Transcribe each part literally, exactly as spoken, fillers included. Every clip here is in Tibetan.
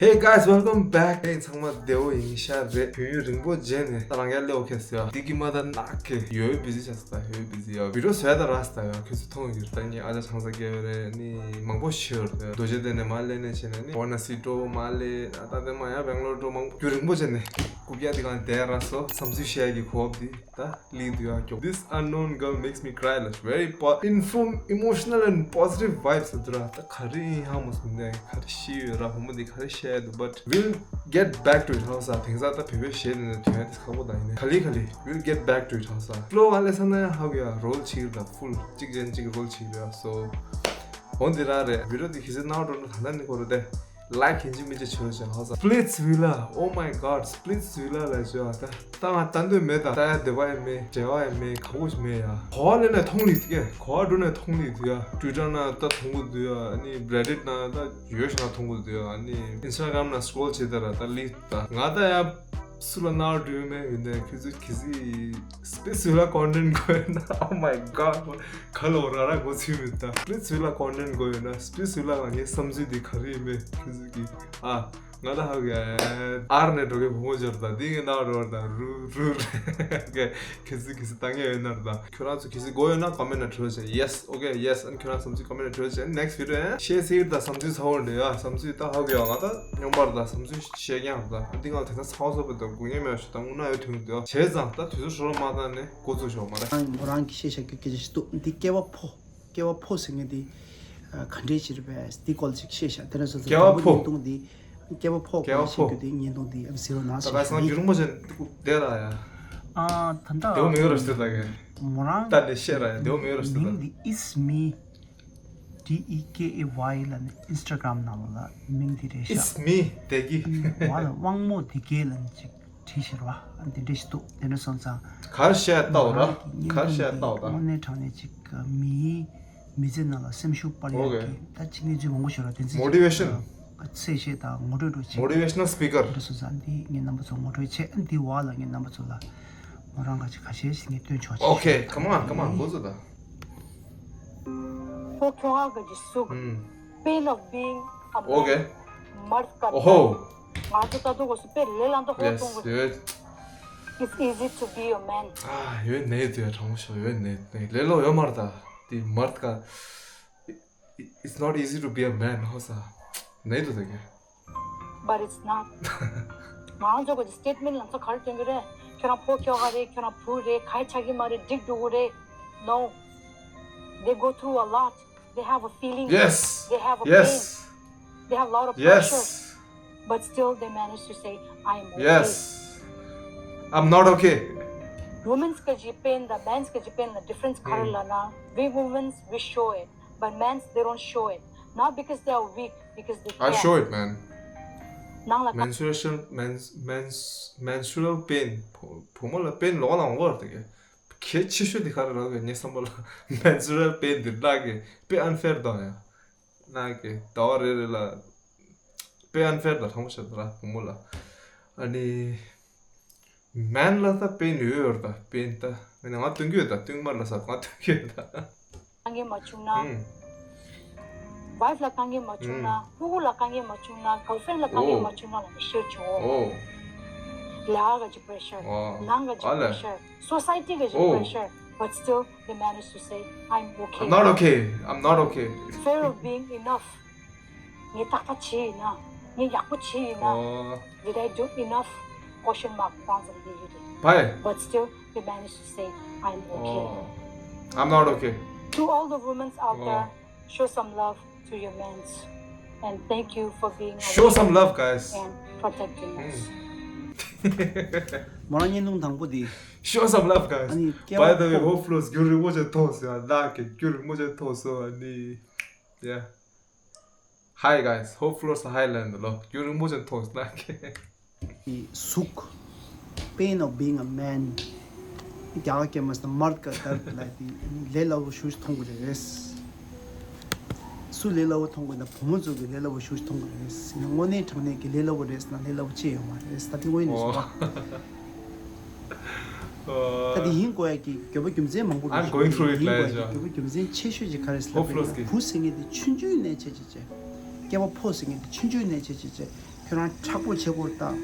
Hey guys, welcome back. Hey ཚང་མ་བདེ་པོ་ཡིན་ཤག་རེད། དུས་ཡུན་རིང་པོ་རྗེས་ནས་ད་རང་ཡར་སླེབས་ཡོད་ས་ཡ། འདི་གི་མ་ད་ནག་གི་ཡོད་བི་ཟི་ཆགས་སོང་། ད་ཡོད་བི་ཟི་ཡ། བི་ཌི་ཡོ་བཟོས་ད་རག་སོང་ད་ཡ། ཁྱོད་ཚོ་མཐོང་ཡོད་ཀྱི་རེད། ད་ངའི་ཨ་ཅག་ཆང་ས་རྒྱག་ཡོད་རེད། ནི་མང་པོ་ཞིག་ཡོད་རེད། རྡོ་རྗེ་གདན་ནས་མར་སླེབས་ནས་བྱས་ནས་ནི་ཝ་ར་ཎ་སི་འགྲོ། མར་སླེབས་ད་ལྟ་དེ་མ་ཡ་བེང་ལོར་འགྲོ། མང་པོ་རྒྱུན་རིང་པོ་བྱས་ནས་རྐུབ་བཀྱག་འདི་གང་བསྡད་རག་སོང་། བསམ་ཚུལ་བཤད་ཡ་གི་གོ་སྐབས་འདི། ད་ལི་དུ་ཡ་ཀྱོ། This unknown girl makes me cry like very po- inform emotional and positive vibes. དུ་ར་ད་ག་རེ་ཡིན་ཧ་མ་སོང་ནས། ག་རེ་ཤི་ཡོད་ར། བུ་མོ་འདི་ག་རེ་བཤད་འདུག But we'll get back to it. ཧ་ས་དེང་སང་ད་བོད་པའི་གཞས་ནས་དོན་དེ་ཁག་པོ་ད་ཡིན་ནས། ག་ལེ་ག་ལེ། We'll get back to it. ཧ་ས་ཕློ་ཨ་ལེ་ས་ན་ཡ་ཧ་གི་ཡ་རོལ་ཆིག་ད་ཕུལ་གཅིག་ཅན་གཅིག་རོལ་ཆིག་རེད། So འོན་ཏེ་ར་རེད། བི་ཌི་ཡོ་འདི་ཁྱེད་ཚོས་ནང་འགྲོ་ན་ད་ན་ནི་གོ་རེད་དེ། ལའིཀ་ཡིན་གཅིག་མིན་གཅིག་བྱོས་བྱོས། ཧ་ས་Splitsvilla. Oh my god, Splitsvilla ལ་བྱོས། ད་ད་ང་ལྟ་འདོད་མེད། ད་ལྟ་ཡ་འདོད་པ་ཡང་མེད། འབྲེལ་བ་ཡང་མེད། ག་བོ་ཞིག་མེད་ཡ། གོ་བ་ལེན་ནས་མཐོང་ལི་དུ་ཡ། གོ་བ་འགྲོ་ནས་མཐོང་ལི་དུ་ཡ། ཊུ་ཝི་ཊར་ན་ད་མཐོང་གི་འདུག་ཡ། ཨ་ནི་རེ་ཌིཊ་ན་ད་ཡོད་ཤ་ན་མཐོང་གི་འདུག་ཡ། ཨ་ནི་ཨིན་སི་ཊ་གྷ་རམ་ན་སི་ཀྲོལ་བྱེད་ད་ར་ད་ལི་ད་ང་ད་ཡ། སུ་ལ་ནར་འགྲོ་ཡོད་མེད་ཡོད་ནས། ཁྱེད་ཚོ་གི་སི་སི་པི་སི་ལ་ཀོན་ཊེན་ཊི་དགོས་ན། Oh my god. ག་ལོ་ར་ར་གོ་ཚུལ་མེད་ད། སི་པི་སི་ལ་ཀོན་ཊེན་ཊི་དགོས་ཡོད་ན། སི་པི་སི་ལ་ང་ངའི་བསམ་ཚུལ་འདི་ག་རེ་ཡིན་མེད་ཁྱེད་ཚོ་གི། ཨ་ང་ད་ཧ་གི་ཨར་ནས་འགྲོ་གི་བུ་མོ་འབྱོར་ད། འདི་ངའི་ནར་འགྲོ་བར་ད་རུ་རུ་རེད། ཁྱེད་ཚོ་གི་སི་ད་ངས་ཡོད་ན་ར་ད། ཁྱོད་རང་ཚོ་གི་སི་དགོས་ཡོད་ན་ཀོ་མེན་ཊི་ན་བྲིས་བྱས། Yes, okay, yes. ཨ་ནི་ཁྱོད་རང་བསམ་ཚུལ་ཀོ་མེན་ཊི་ན་བྲིས་བྱས། Next video ཡང་ཤེས་སྲིད་ད། བསམ་ཚུལ་ཚ་བོ་འདྲ་ཡ། བསམ་ཚུལ་ད་ཧ་གི་ཡ་ང་ད་སྙོམས་པར་ད་བསམ་ཚུལ་བཤད་རྐྱང་ར་ད། འདི་ང་དེང་སང་ཚ་བོ་ཚ་བོ་ད་དགོས་ངེས་མེད་ཞུ་ད། དངོས་གནས་ཡོད་དུས་འདི་བྱས་ཙང་ད་དུས་ཚོད་ཧྲོ་རོ་མ་བཏང་ནས་འགོ་བཙུགས་ཤོག་མ་རེད། ཨ་མོ་རང་གི་ཤེས་བྱ་སྐད་ཆ་ཞིག་འདུག་འདི་སྐྱེ་བ་ཕོ། སྐྱེ་བ་ཕོ་ཟེར་མཁན་དེ་ག་འདྲས་ཅིག་རེད་པས། འདི་སྐོར་ཅིག་ཤེས་བྱ། དེ་ནས་སོ་སོ་སྐྱེ་བ་ཕོ། བརྙན་ཐུང་འདི་སྐྱེ་བ་ཕོ་སྐྱེ་བ་ཕོ་ཤེས་རྒྱུ་དེ་བརྙན་ཐུང་འདི་ཨམ་ཟེར་བ་ན་ད་ཞིག་ག་སང་རྒྱུན་རིང་པོ་ཅན་བསྡད་ལ་ཡ། ཨ་ད་ད་དེའོ་མེ་ཡོ་ར་ཤི་ད་གེ་མོ་རང་ད་ནི་ཤེས་ར་ཡ། དེའོ་མེ་ཡོ་ར་ཤི་ད། མིང་འདི་It's Me D E K A Y ལ་ནི་ཨིན་སི་ཊ་གྷ་རམ་ནང་ལ་མིང་འདི་རེད་ཤག It's Me དེ་གི་བ་ལ་དབང་མོ་དེ་གས་ལ་ནི་ཅིག་བྲིས་ཤེར་བ། ཨ་འདི་འདྲ་ཞིག་འདུག་དེ་འདྲ་སོང་ཙང་། གར་བཤད་ལྟ་བ་ར། གར་བཤད་ལྟ་བ་ར། དངོས་གནས་དྲང་གནས་ཅིག་མིའི་མི་ཚེ་ནང་ལ་སེམས་ཤུགས་སྤར་ཡག་གི་ད་ཅིག་གནས་ཚུལ་མང་པོ་ཤོད་ར། དེ་ཚོ་ཅིག་Motivation ཚད་གཞི་དང་ངོ་སྤྲོད་འགྲོ་ཆེད། Motivational speaker དེ་འདྲ་སོང་ཙང་འདི་ངས་རྣམ་པ་ཚོ་ངོ་སྤྲོད་བྱས། ཨ་འདི་བ་ལ་ངས་རྣམ་པ་ཚོ་ལ་མོ་རང་ག་ཅིག་ཁ་ཤས་ཤིག་ངས་སྟོན་ཆོག་ཅིག Okay, come on, come on. འགོ་བཙུགས་དང་། ཁོ་ཁྱོ་ག་གི་སུག་ཨུམ། Pain of being a man. Okay. Marka. Oh. Nga tu ta tu ko su pe le lan to ho Yes, tung ko. Yes. It's easy to be a man. ཨ་ཡོད་ནས་དུ་ཡ་དྲང་པོ་ཤོད། ཡོད་ནས་ནས་ལེ་ལོ་ཡོད་མ་རེད་ད། དེ་མར་ཀ It's not easy to be a man. ཧོ་ས་ནས་དུ་དེ་ག But it's not. ང་ཚོ་གི་སི་ཊེ་ཊི་མེན་ཊི་ལ་ཚོ་ག་རེ་སྟོན་གི་རེད། ཁྱོད་རང་ཕོ་ཁྱོ་ག་རེད། ཁྱོད་རང་བུ་རེད། ག་ཡི་ཆགས་ཀྱི་མ་རེད། འགྲིག་འགྲོ་གི་རེད། No. They go through a lot. They have a feeling. Yes. They have a Yes. Pain. They have a lot of pressure. Yes. But still they manage to say, "I am okay." Yes. I'm not okay. Women's གི་ཇི་པེན་དང་men's གི་ཇི་པེན་ལ་difference ག་རེ་ལབ་ན། We women's, we show it. But men's, they don't show it. Not because they are weak, because they can't. I show it, man. ནང་ལ་ག- Menstruation, mens, mens, menstrual pain. བུ་བུ་མོ་ལ་པེན་ལོག་ལ་འོང་བར་དེ་གས་གལ་ཆེ་ཤོས་དེ་ག་རེ་རག་གི་ངའི་བསམ་པ་ལ། Menstrual pain དེ་ལག་གི་དཔེ་unfair དང་ཡ། ནག་གི་ཟླ་བ་རེ་རེ་ལ་དཔེ་unfair དང་དྲང་པོ་བཤད་ད་ར་བུ་མོ་ལ། ཨ་ནི་men ལ་ད་པེན་ཡོད་ཡོད་ད། པེན་ད་ང་ང་སྟོན་གྱི་ཡོད་ད། སྟོན་མ་ལ་ས་ང་སྟོན་གྱི་ཡོད་ད། གང་གིས་མ་བྱུང་ན། ཨུམ། Wife ལ་གང་གིས་མ་བྱུང་ན། ཨུམ། ཕྲུ་གུ་ལ་གང་གིས་མ་བྱུང་ན། girlfriend ལ་གང་གིས་ཨོ། མ་བྱུང་ན་ལ་ནི་ཤེར་བྱོས། ཨོ། ལ་ག་ཅི་pressure ཨོ། ནང་ག་ཅི་ཨ་ལེ། Pressure, society ག་ཅི་ཨོ། Pressure, but still they manage to say, "I'm okay." I'm not okay. I'm not okay. Fear of being enough. ངས་ཏག་ཏག་བྱས་ཡིན་ན། ངས་ཡག་པོ་བྱས་ཡིན་ན། ཨོ། Did I do enough? Question mark རང་ཙམ་དེ་ཡོད་རེད། བའི། But still they manage to say, "I'm okay." ཨོ། I'm not okay. To all the women's out there, ཨོ། Show some love to your men's. And thank you for being Show some love, guys. And protecting us. ཨུམ། མོ་རང་བརྙན་ཐུང་དང་པོ་དེ། Show some love, guys. ཨ་ནི་སྐྱེ་བ་By the way, ཕོ། Hope Flows རྒྱུན་རིང་པོ་ཅིག་ཐོག་སོང་ཡ། ནག་གི་རྒྱུན་རིང་པོ་ཅིག་ཐོག་སོང་། ཨ་ནི། Yeah. Hi, guys. Hope Flows Highland ལོ། རྒྱུན་རིང་པོ་ཅིག་ཐོག་སོང་ནག་གི། གཟུགས། Pain of being a man. རྒྱ་གར་སྐད་མ་ཟེར་ན་མར་ཀ་དར་ལ་དེ་ལས་སླ་བོ་ཞེ་པོ་ཅིག་མཐོང་གི་རེད། སུ་ལས་སླ་བོ་མཐོང་གི་ན། བུ་མོ་ཚོ་གིས་ལས་སླ་བོ་ཞེ་པོ་ཅིག་མཐོང་གི་རེད། དངོས་གནས་དྲང་གནས་ཀྱི་ལས་སླ་བོ་རེད་ཟེར་ན་ལས་སླ་བོ་ཅི་ཡོད་མ་རེད། ད་དེ་དངོས་གནས་ཞུ་བ། ད་དེ་ཡིན་དགོས་ཡ་གི་དགོས་པ་རྒྱུ་མཚན་མང་པོ་རེད། I'm going through it, ཡིན་དགོས་ཡ་གི་དགོས་པ་རྒྱུ་མཚན་ཆེ་ཤོས་ཅིག་ག་རེ་ཟེར་ན། བུ་ཟེར་མཁན་དེ་ཆུང་ཆུང་ནས་བྱས་བྱས་བྱས། སྐྱེ་བ་ཕོ་ཟེར་མཁན་དེ་ཆུང་ཆུང་ནས་བྱས་བྱས་བྱས། ཁྱོད་རང་མཁྲེགས་པོ་བྱེད་དགོས་རེད་ད།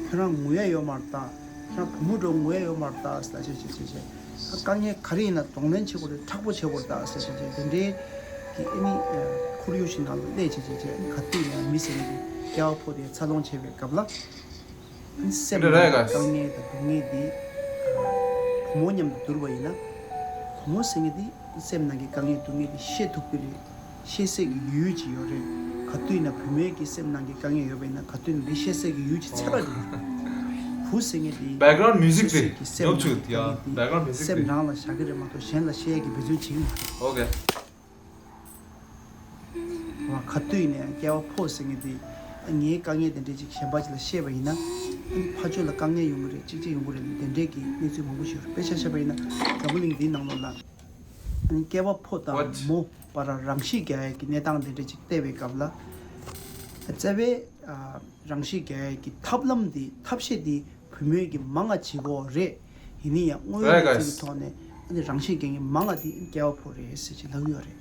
ཁྱོད་རང་ངུ་ཡ་ཡོད་མ་རེད་ད། ཁྱོད་རང་བུ་མོ་འདྲ་ངུ་ཡ་ཡོད་མ་རེད་ད་ཟེར་བྱས་བྱས་བྱས་བྱས། ད་དཀའ་ངལ་ག་རེ་ཡིན་ན་གདོང་ལེན་བྱེད་དགོས་རེད། མཁྲེགས་པོ་བྱེད་དགོས་རེད་ད་ཟེར་བྱས་བྱས། དེ་འདྲའི་གི་ཨ་ནི་ཁོར་ཡུག་ཞིག་ནང་ལ་སླེབས་བྱས་བྱས་བྱས། ཨ་ནི་ག་དུས་ཡིན་ན་མི་ཟེར་མཁན་དེ་སྐྱེ་བ་ཕོ་དེ་འཚར་ལོངས་བྱེད་པའི་སྐབས་ལ། སེམས་ནང་དཀའ་ངལ་དང་སྡུག་བསྔལ་འདི། བུ་མོ་མཉམ་དུ་བསྡུར་བ་ཡིན་ན། བུ་མོ་ཟེར་མཁན་འདི་སེམས་ནང་གི་དཀའ་ངལ་སྡུག་བསྔལ་འདི་བཤད་ཐུབ་ཀྱི་རེད། བཤད་སའི་གི་ཡུལ་ཅིག་ཡོད་རེད། ག་དུས་ཡིན་ན་བུ་མོའི་གི་སེམས་ནང་གི་དཀའ་ངལ་ཡོད་པ་ཡིན་ན། ག་དུས་ཡིན་ན་འདི་བཤད་སའི་གི་ཡུལ་ཅིག་ཚར་བ་རེད། བུ་ཟེར་མཁན་འདི་Background music སོ་སོའི་གི་སེམས་ནང་གི་དཀའ་ངལ་འདི་སེམས་ནང་ལ་བཞག་གི་རེད་མ་གཏོགས་གཞན་ལ་བཤད་ཡ་གི་འབད་བརྩོན་བྱེད་ཀྱི་མ་རེད། Okay. ག་དུས་ནས་སྐྱེ་བ་ཕོ་ཟེར་མཁན་དེ་ངའི་དཀའ་ངལ་དེ་འདྲས་ཅིག་གཞན་པ་ཅིག་ལ་བཤད་པ་ཡིན་ན། ཕར་ཕྱོགས་ལ་དཀའ་ངལ་ཡོང་གི་རེད། གཅིག་གཅིག་ཡོང་གི་རེད། དེ་འདྲས་ཀྱི་གནས་ཚུལ་མང་པོ་ཞིག་ཡོད་རེད། དཔེ་ཆ་བཞག་པ་ཡིན་ན་འཛམ་བུ་གླིང་འདིའི་ནང་ལོགས་ལ་སྐྱེ་བ་ཕོ་དང་What? མོ་བར་རང་ཤི་རྒྱག་ཡས་ཀྱི་གནས་སྟངས་དེ་འདྲས་ཅིག་བལྟས་པའི་སྐབས་ལ། རྩ་བའི་རང་ཤི་རྒྱག་ཡས་ཀྱི་ཐབས་ལམ་དེ་ཐབས་ཤེས་དེ་བུ་མོས་ཀྱི་མང་ང་བྱེད་ཀྱི་ཡོད་རེད། ཡིན་ན་ཡང་དངོས་ཡོད་གནས་ཚུལ་གྱི་ཐོག་ནས་ཨ་ནི་རང་ཤི་རྒྱག་མཁན་མང་ང་དེ་སྐྱེ་བ་ཕོ་རེད་ཟེར་ཅིག་ལབ་ཀྱི་ཡོད་རེད།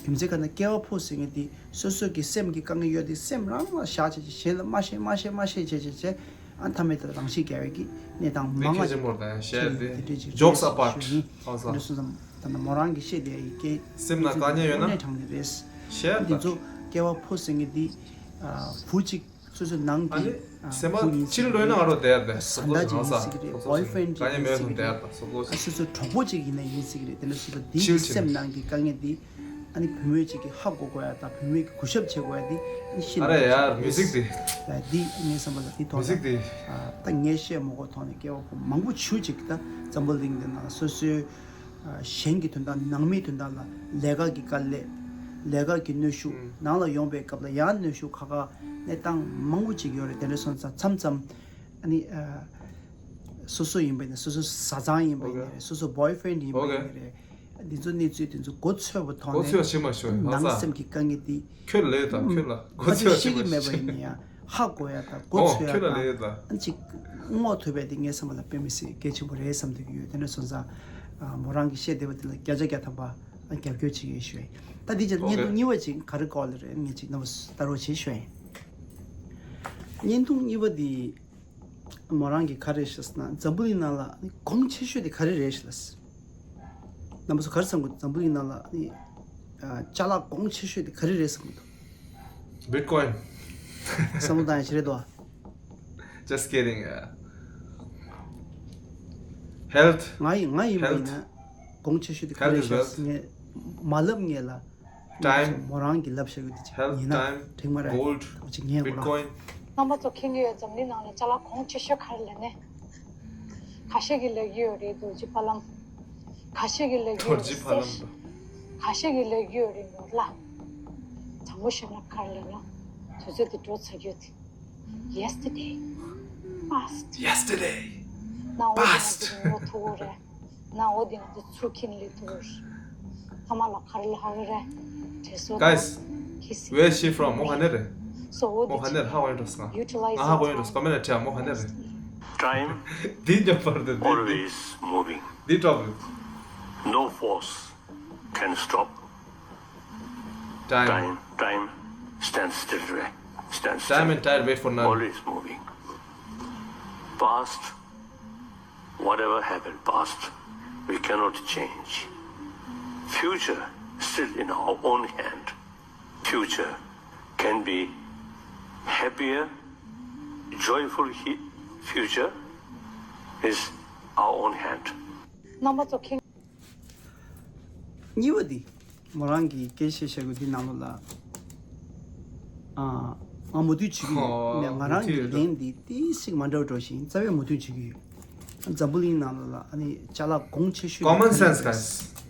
རྒྱུ་མཚན་ག་ན་སྐྱེ་བ་ཕོ་ཟེར་མཁན་དེ་སོ་སོ་གི་སེམས་ཀྱི་དཀའ་ངལ་ཡོད་དེ་སེམས་རང་ལ་བཞག་བྱས་བྱས། གཞན་ལ་མ་བཤད་མ་བཤད་མ་བཤད་བྱས་བྱས་བྱས། ཨ་མཐའ་མའི་ཐོག་རང་ཤི་རྒྱག་ཡས་ཀྱི་གནས་སྟངས་མང་ང་ཅིག་ཁྱེད་ཡིན། དེ་འདྲས་ཅིག་Jokes apart. འདི་སོང་ཙང་ད་ནི་མོ་རང་གི་བཤད་དེ་ཡི་སྐད་སེམས་ནང་དཀའ་ངལ་ཡོད་ན་དངོས་གནས་དྲང་གནས་རེད། བཤད་ད། འདི་ཚོ་སྐྱེ་བ་ཕོ་ཟེར་མཁན་འདི་བུ་གཅིག་སོ་སོའི་ནང་གི་ཨ་ནི་སེམས་པ་ཕྱི་ལོགས་ན་ང་རོ་བསྡད་ཡ་བསྡད། བཟའ་ཟླ་ཅིག་ཡིན་སྲིད་ཀྱི་རེད། བྷོའི་ཕྲེན་ཅིག་ཡིན་སྲིད་ཀྱི་རེད། ཨ་སོ་སོའི་གྲོགས་པོ་ཅིག་ཡིན་ན་ཡིན་སྲིད་ཀྱི་རེད། དེ་འདྲ་སོ་སོ་འདི་གི་སེམས་ནང་གི་དཀའ་ངལ་འདི་ཨ་ནི་བུ་མོ་ཅིག་གིས་ཧ་གོ་དགོས་ཡ་དང་བུ་མོ་གིས་གུས་ཞབས་བྱེད་དགོས་ཡ་འདི་ཨ་ནི་ཤིན་ཏུ་གལ་ཆེན་པོ་རེད། ཡ་འདི་ངའི་བསམ་པ་ལ་འདི་ཐོག་ནས་ད་ངས་བཤད་མ་དགོས་ཐོག་ནས་སྐྱེ་བ་ཕོ་མང་པོ་ཞེ་ཅིག་ད་འཛམ་བུ་གླིང་འདི་ནང་སོ་སོའི་གཞན་གྱི་དོན་དག་ནང་མིའི་དོན་དག་ལ་ལས་ཀ་གི་དཀའ་ལས། ལས་ཀ་གི་གནོན་ཤུགས། ནང་ལ་ཡོང་པའི་སྐབས་ལ་ཡང་གནོན་ཤུགས་ཁག་ཁག་གནས་སྟངས་མང་པོ་ཅིག་ཡོད་རེད། དེ་འདྲ་སོང་ཙང་མཚམས་མཚམས་ཨ་ནི་སོ་སོ་ཡིན་པ་ཡིན་ན། སོ་སོ་བཟའ་ཚང་ཡིན་པ་ཡིན་ན་རེད། སོ་སོ་བྷོའི་ཕྲེན་ཡིན་པ་ཡིན་ན་རེད། འདི་ཚོ་གནས་ཚུལ་དེ་ཚོ་མགོ་ཚོས་པ་ཐོག་མགོ་ནས་ཚོས་ཤེས་མ་ཤོད་ནང་ལ་སེམས་ཀྱི་དཀའ་ངལ་འདི་ཁྱོད་ལས་དང་ཁྱོད་ལ་མགོ་ཨ་ཚོས་ཤེས་ཤེས་ཀྱི་མ་མེད་པ་ཤོད་ཡིན་ན་ཡང་ཧ་གོ་ཡ་དང་མགོ་ཨོ་ཚོས་ཡ་ཁྱོད་ལ་ལས་དང་དང་ཨ་ཅིག་བསྔོག་ཐུབ་པ་དེ་ངའི་བསམ་པ་ལ་དཔེ་མི་སྲིད་གལ་ཆེན་པོ་རེད་བསམ་འདོད་ཀྱི་ཡོད། དེ་འདྲ་སོང་ཙང་མོ་རང་གི་བཤད་བསྡད་པ་དེ་ལ་བརྒྱ་ཆ་བརྒྱ་ཐམ་པ་རྒྱབ་སྐྱོར་བྱེད་ཀྱི་ཡོད་ཞུ་ཡ་ཡིན། ད་འདི་ཅིག་བརྙན་ཐུང་གཉིས་པ་ཅིག་ག་རེ་སྐོར་ལ་རེད། ངས་ཅིག་རྣམ་པ་ལྟ་རོགས་བྱེད་ཞུ་ཡ་ཡིན། བརྙན་ཐུང་གཉིས་པ་འདི་མོ་རང་གིས་ག་རེ་ཞུས་ན། འཛམ་བུ་གླིང་ནང་ལ་གོང་ཆེ་ཤོས་དེ་ག་རེ་རེད་ཞུས། རྣམ་པ་ཚོ་ག་རེ་བསམ་གི་འདུག་འཛམ་བུ་གླིང་ནང་ལ་ནི་ཅ་ལག་གོང་ཆེ་ཤོས་དེ་ག་རེ་རེད་བསམ་གི་འདུག Bitcoin. བསམ་བློ་བཏང་ཡ་ཞིག་རེད་དོ། Just kidding. Health. ང་ཡིན་ང་ཡིན་པ་ཡིན་ན་གོང་ཆེ་ཤོས་དེ་ག་རེ་རེད་ཤག་ངས་མ་ལབ་ངས་ལ། Time. མོ་རང་གིས་ལབ་བཞག་གི་འདུག་ཅིག་ཡིན་ན་time. འགྲིག་མ་རེད། Gold. ཅིག་ངས་ངོ་རང་Bitcoin. རྣམ་པ་ཚོ་མཁྱེན་གྱི་ཡོད། འཛམ་གླིང་ནང་ལ་ཅ་ལག་གོང་ཆེ་ཤོས་ག་རེ་ལབ་ནས། ཁ་ཤས་ཀྱིས་ལབ་ཀྱི་ཡོད་རེད་རྡོ་རྗེ་ཕ་ལམ། ཁ་ཤས་ཀྱིས་ལབ་ཀྱི་ཡོད་རེད་རྡོ་རྗེ་ཕ་ལམ་གསེར། ཁ་ཤས་ཀྱིས་ལབ་ཀྱི་ཡོད་རེད་ནོར་ལ། དྲང་པོ་བཤད་ན་ག་རེ་ལབ་ན། དུས་ཚོད་དེ་འགྲོ་ཚར་རྒྱུ་དེ། Yesterday. Past. Yesterday. ན་འོ་དེ་Past. ང་ཚོ་ངོ་ཐུག་གོ་རེད། ན་འོ་དེ་ང་ཚོ་ཚུར་ཁྱིམ་ལ་ཐུག་གོ་རེད། ཨ་མ་ལ་ག་རེ་ལབ་ཧ་གོ་རེད། དྲི་སོ་Guys, དང་ཁི་སི། Where is she from? མོ་ག་ནས་རེད། So འོ་མོ་ག་ནས་རེད། ཧ་གོ་ཡོད་འགྲོ་སོང་། Utilize ང་ཧ་གོ་ཡོད་འགྲོ་སོང་། ཀོ་མེན་ཊ་བྲིས་མོ་ག་ནས་རེད། Time འདི་ཉོ་པར་དེ་འདི་འདི་always moving. འདི་འདྲ་བོ། No force can stop. Time. Time, time stands still, right? Stands Time still. And tide wait for none. Always moving. Past, whatever happened past, we cannot change. Future, still in our own hand. Future can be happier, joyful he- future is our own hand. རྣམ་པ་ཚོ་མཁྱེན། གཉིས་པ་འདི་མོ་རང་གིས་སྐད་ཆ་བཤད་དགོས་འདི་ནང་ལོགས་ལ། ཨ། ང་མོས་མཐུན་བྱེད་ཀྱི་ཡོད། ཨོ་ང་རང་གི་མོས་མཐུན་ལན་འདི་ཏིག་ཙམ་མ་འདྲ་བ་འགྲོ་བཞིན་རྩ་བའི་མོས་མཐུན་བྱེད་ཀྱི་ཡོད། འཛམ་བུ་གླིང་ནང་ལོགས་ལ་ཨ་ནི་ཅ་ལག་གོང་ཆེ་ཤོས་དེ་Common ག་རེ་sense རེད། Guys.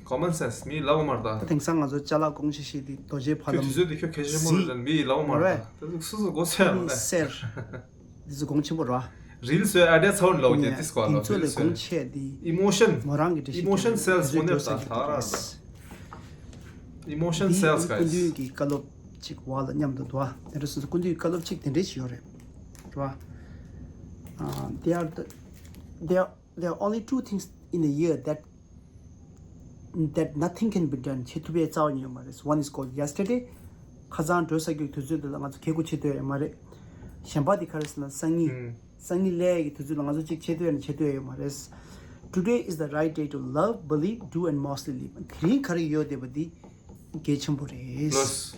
Common sense མིས་ལབ་པ་མ་རེད་ད། ད་དེང་སང་ང་ཚོ་ཅ་ལག་གོང་ཆེ་ཤོས་དེ་རྡོ་རྗེ་ཕ་ཁྱོད་ལམ། དུས་ཚོད་དེ་ཁྱོད་གལ་ཆེན་པོ་རེད་ལ་མིས་ལབ་པ་མ་རེད་ད། ད་སོ་སོ་མགོ་ཚོས་ཡོང་ད། གསེར། འདི་ཚོ་གོང་ཆེན་པོ་རེད། Reels བཟོས་ཨ་འདྲ་ཚ་བོ་ལོག་རྒྱུ་དེ་སྐོར་ལ་དེ་ཚོ་ལས་གོང་ཆེ་དེ་Emotion མོ་རང་གི་འགྲེལ་བཤད་Emotion sells དེ་ཚོ་ཁོ་ནས་ད་ད་ར་ར། Emotion sells, guys. སྐུ་མདུན་གྱི་བཀའ་སློབ་ཅིག་བ་ལ་མཉམ་དུ་འདུག་ཨ། དེ་འདྲ་སོང་ཙང་སྐུ་མདུན་གྱི་བཀའ་སློབ་ཅིག་དེ་འདྲ་ཞིག་ཡོད་རེད། རེད་བ། Uh, there are the, there, there are only two things in a year that, that nothing can be done. བྱེད་ཐུབ་པའི་རྩ་བ་ཉིད་ཡོད་མ་རེད། One is called yesterday. ཁ་སང་འགྲོ་ས་རྒྱུ་དུས་ཚོད་འདི་ལ་ང་ཚོ་གལ་གུ་བྱེད་ཐུབ་ཡ་མ་རེད། གཞན་པ་དེ་ག་རེ་ཟེར་ན་སང་ཉིན། ཨུམ། སང་ཉིན་སླེབས་ཡག་གི་དུས་ཚོད་ལ་ང་ཚོ་གཅིག་ཆེ་བསྟོད་ཡ་ནི་ཆེ་བསྟོད་ཡ་ཡོད་མ་རེད། Today is the right day to love, believe, do and mostly live. དེ་རིང་ག་རེ་ཡོད་བསྡད་པ་འདི་གལ་ཆེན་པོ་རེད། ལགས།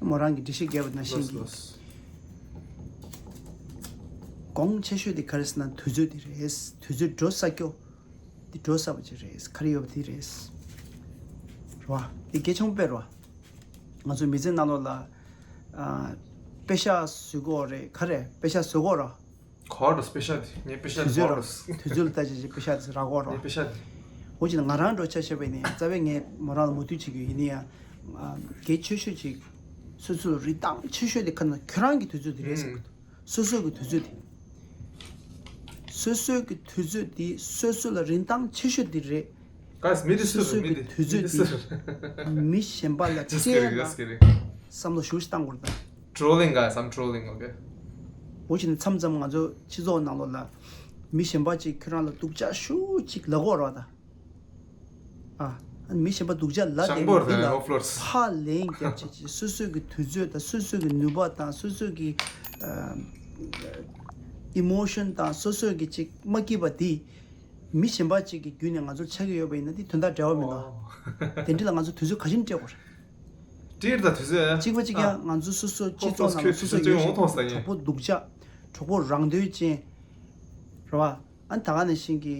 མོ་རང་གི་འགྲེལ་བཤད་རྒྱབ་པ་ནང་བཞིན་གྱི། ལགས་ལགས། གོང་ཆེ་ཤོས་དེ་ག་རེ་ཟེར་ན་དུས་ཚོད་དེ་རེད། དུས་ཚོད་འགྲོ་ས་སྐྱོ། དེ་འགྲོ་ས་བ་ཅིག་རེད། ག་རེ་ཡོད་པ་དེ་རེད། རེད་བ། དེ་གལ་ཆེན་པོ་དཔེ་རེད་བ། ང་ཚོ་མི་ཚེ་ནང་ལོགས་ལ། ཨ། པེ་ཤག་བཟོ་གོ་རེད། ག་རེ་པེ་ཤག་བཟོ་གོ་ར། གོ་ར་པེ་ཤག་དེ། ངས་པེ་ཤག་དེ་དུས་ཚོད་གོ་ར། ར། དུས་ཚོད་ལ་ལྟ་ཅི་ཅི་པེ་ཤག་དེ་རག་གོ་ར། ངས་པེ་ཤག་དེ། འོ་ཅི་ན་ང་རང་འགྲོ་ཆ་བྱས་པ་ཡིན་ནའི་རྩ་བའི་ངས་མོ་རང་ལ་མོས་མཐུན་བྱེད་ཀྱི་ཡིན་ནའི་ཡང་། ཨ། གལ་ཆེ་ཤོས་ཅིག་སོ་སོ་ལ་རིན་ཐང་ཆེ་ཤོས་དེ་ག་ན་ཁྱོད་རང་གི་དུས་ཚོད་དེ་རེད་བསམ་གི་འདུག་སོ་སོ་གི་དུས་ཚོད་དེ། སོ་སོ་གི་དུས་ཚོད་དེ་སོ་སོ་ལ་རིན་ཐང་ཆེ་ཤོས་དེ་རེད། Guys, མི་དེ་སུ་རེད། སོ་སོ་གི་མི་དེ་དུས་ཚོད་དེ་མི་དེ་སུ་རེད། མི་གཞན་པ་ལ་Just སྤྲད་kidding, ན་just kidding. བསམ་བློ་ཞུ་ཞིག་བཏང་དགོས་རེད་ད། Trolling, guys, I'm trolling, okay? འོ་ཅི་ནི་མཚམས་མཚམས་ང་ཚོ་སྤྱི་ཚོགས་ནང་ལོགས་ལ་མི་གཞན་པ་ཅིག་ཁྱོད་རང་ལ་སྡུག་ཅག་ཤུགས་ཅིག་ལབ་ཀྱི་ཡོད་རེད་ད། ཨ། མི་གཞན་པ་སྡུག་ཅག་ལབ་བསྡད་ཞང་པོ་མི་འདི་རེད། ལ་ཧོ་ཕློར། ཕར་ལན་རྒྱབ་བྱས་བྱས་སོ་སོ་གི་དུས་ཚོད་དང་སོ་སོ་གི་ནུས་པ་དང་སོ་སོ་གི་ཨ་ཨི་མོ་ཤོན་དང་སོ་སོ་གི་ཅིག་མ་སྐྱིད་པ་འདི་མི་གཞན་པ་ཅིག་གི་བརྒྱུད་ནས་ང་ཚོར་ཆགས་ཀྱི་ཡོད་པ་ཡིན་ན་འདི་དོན་དག་འབྲེལ་བ་མི་འདུག་ཨོ། དེ་འདྲ་ལ་ང་ཚོ་དུས་ཚོད་ག་ཅིག་སྤྲད་དགོས་རེད། སྤྲད་ད་དུས་ཚོད་ཨ། གཅིག་པ་གཅིག་ཀྱང་ང་ཚོ་སོ་སོ་སྤྱི་ཚོགས་ནང་ལ་སོ་སོ་ཡོད་བཞིན་གྱི་གྲོགས་པོ་སྡུག་ཅག་གྲོགས་པོ་རང་དོན་ཅན་རེད་བ། ཨ་ནི་ད་ག་ནང་བཞིན་གྱི་